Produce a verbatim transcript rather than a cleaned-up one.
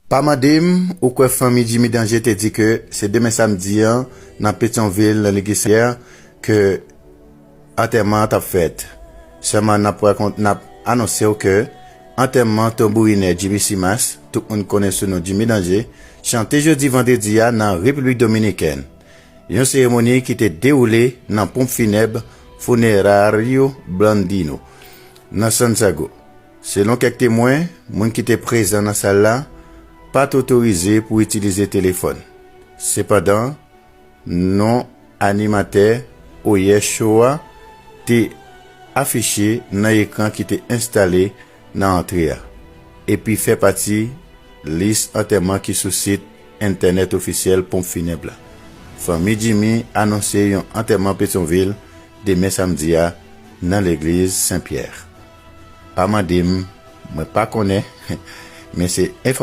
Pa mande m, ou kwè fanmi Jimmy Danger te di ke se demen samdi an, nan Petyonvil, nan legliz Sen Pyè, ke antèman an t ap fèt. Sèlman n ap rakont-, n ap anonse w ke antèman tonbourinè Jimmy Simas, tout moun konnen sou non Jimmy Danger, chante jodi vandredi a nan Repiblik Dominikèn. Yon seremoni ki te dewoule nan ponp finèb Funerario Blandino, nan Santiago. Selon kèk temwen, moun ki te prezan nan sal la pa t otorize pou itilize telefòn. Sepandan, non animatè Oyè Show a te afiche nan ekran ki te enstale nan antre a, epi fè pati lis antèman ki sou sit entènèt ofisyèl ponp finèb la. Fanmi Jimmy anonse yon antèman Petyonvil demen samdi a nan legliz Sen Pyè. Pa mande m, mwen pa konnen, men se enfòmasyon